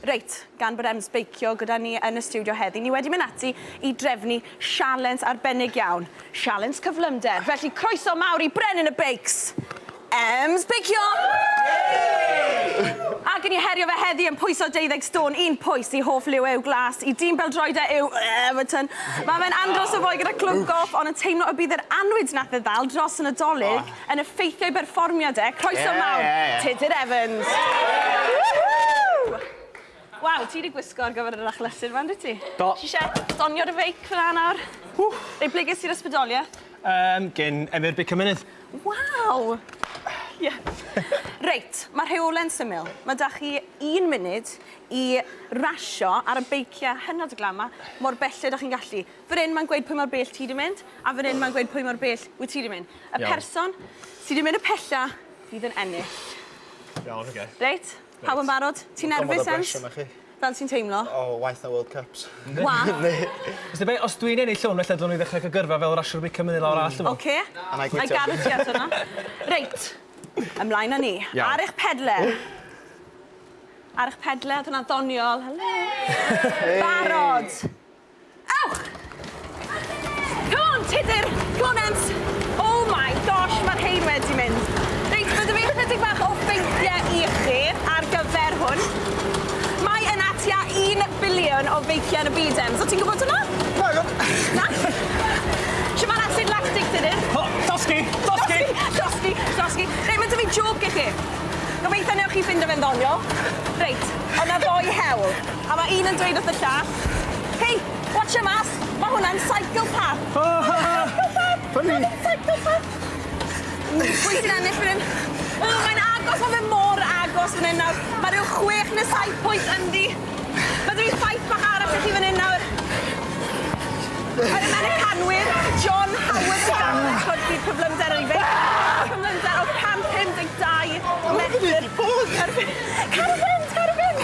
Reit, gan bod Ems Beicio gyda ni yn y stiwdio heddi, ni wedi mynd ati i drefnu sialens arbennig iawn. Sialens cyflymder. Felly croeso mawr i Brenin y Beics, Ems Beicio! Ac yn ei herio fe heddi yn pwyso deuddeg stôn, un pwys, i hoff liw yw glas, i dîm beldroede yw Everton. Mae fe'n andros o foi gyda clwb golff, ond yn teimlo y bydd yr annwyd nath e ddal dros y Nadolig yn effeithio ei berfformiad e. Croeso mawr, Tudur Evans. Woohoo! Waw, ti 'di gwisgo ar gyfer yr achlysur 'ma yndwyt ti? Do. Ti isie donio dy feic fan 'na nawr? Ww! Reit, ble ges ti'r ysbrydolieth? Yym, gin Emyr Beicio Mynydd. Waw! Ie. Reit, ma' rheole'n syml. Ma' 'da chi un munud i rasio ar y beiciau hynod o glan 'ma mor belled â chi'n gallu. Fan 'yn mae'n gweud pwy mor bell ti 'di mynd, a fan 'yn mae'n gweud pwy mor bell wyt ti 'di mynd. Y person sy 'di mynd y pella fydd yn ennill. Iawn, oce. Reit? Pawb yn barod? Ti'n nerfus, Ems? Fel ti'n teimlo? O, waeth na World Cups. Wath. Os di be- os dwi'n ennill hwn, felly dylwn i ddechrau cael gyrfa fel rasiwr beicio mynydd lawr allt yma. Oce. A na i Na i gwytio. gadw ti at hwnna. Reit. Ymlaen â ni. Iawn. Ar eich pedle. Ar eich pedle, oedd hwnna'n ddoniol. Helo. Barod. Ewch! Come on, Tudur! Come on, Ems! Oh my gosh, mae'r rhein wedi mynd. Reit, mae 'da fi ychydig bach o ffeithiau i chi ar gyfer hwn. Mae yna tua un biliwn o feiciau yn y byd, Ems. O't ti'n gwybod hwnna? Naddo. Na? Shwt mae'r acid lactic, Tudur? O, llosgi! Llosgi! Llosgi, llosgi. Reit, mae 'da fi jôc i chi. Gobeithio newch chi ffindo fe'n ddoniol. Reit, o' 'na ddoi hewl, a ma' un yn dweud wrth y llall, Hei, watsio mas, ma' hwnna'n cycle path. Cycle path! Funny! Cycle path! Pwy sy'n ennill fan 'yn? O, mae'n agos, ma' fe mor agos fan 'yn nawr. Ma' ryw chwech ne' saith pwynt ynddi. Ma' 'da fi ffaith bach arall i chi fan 'yn nawr. Yr Americanwyr, John Howard yn dangos cyflymder ar ei feic. Cyflymder o 152 metr. Cadw fynd, cadw fynd!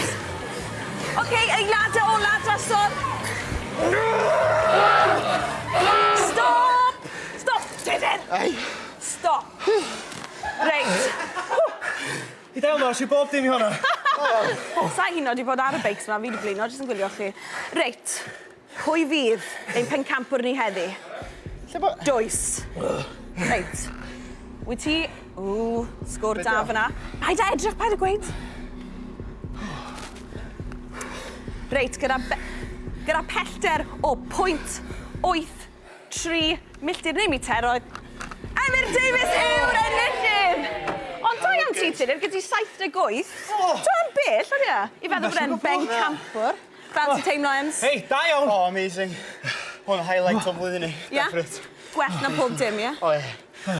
Oce, eiliade ola drosodd. Stop! Stop! Tudur! Stop. Reit. I del 'ma, si bob dim i hwnna. Sa i hyd yn oed 'di bod ar y beics 'ma, fi 'di blino jyst yn gwylio chi. Reit. Pwy fydd ein pencampwr ni heddi? Lle bo... Does. Reit. Wyt ti... Ww, sgôr da fyna. Paid â edrych, paid â gweud. Reit, gyda, gyda pellter o pwynt wyth tri milltir neu miteroedd, Emyr Davies yw'r enillydd! Ond da iawn ti, Tudur, gyda ti 78. Dwi'n bell, ond ie? I feddwl bod e'n bencampwr. Fel ti'n teimlo, Ems? Hei, da iawn! Oh, amazing. Hwn highlight o'n flwyddyn i. Ia? Definite. Gwell na pob dim, ie? O ie.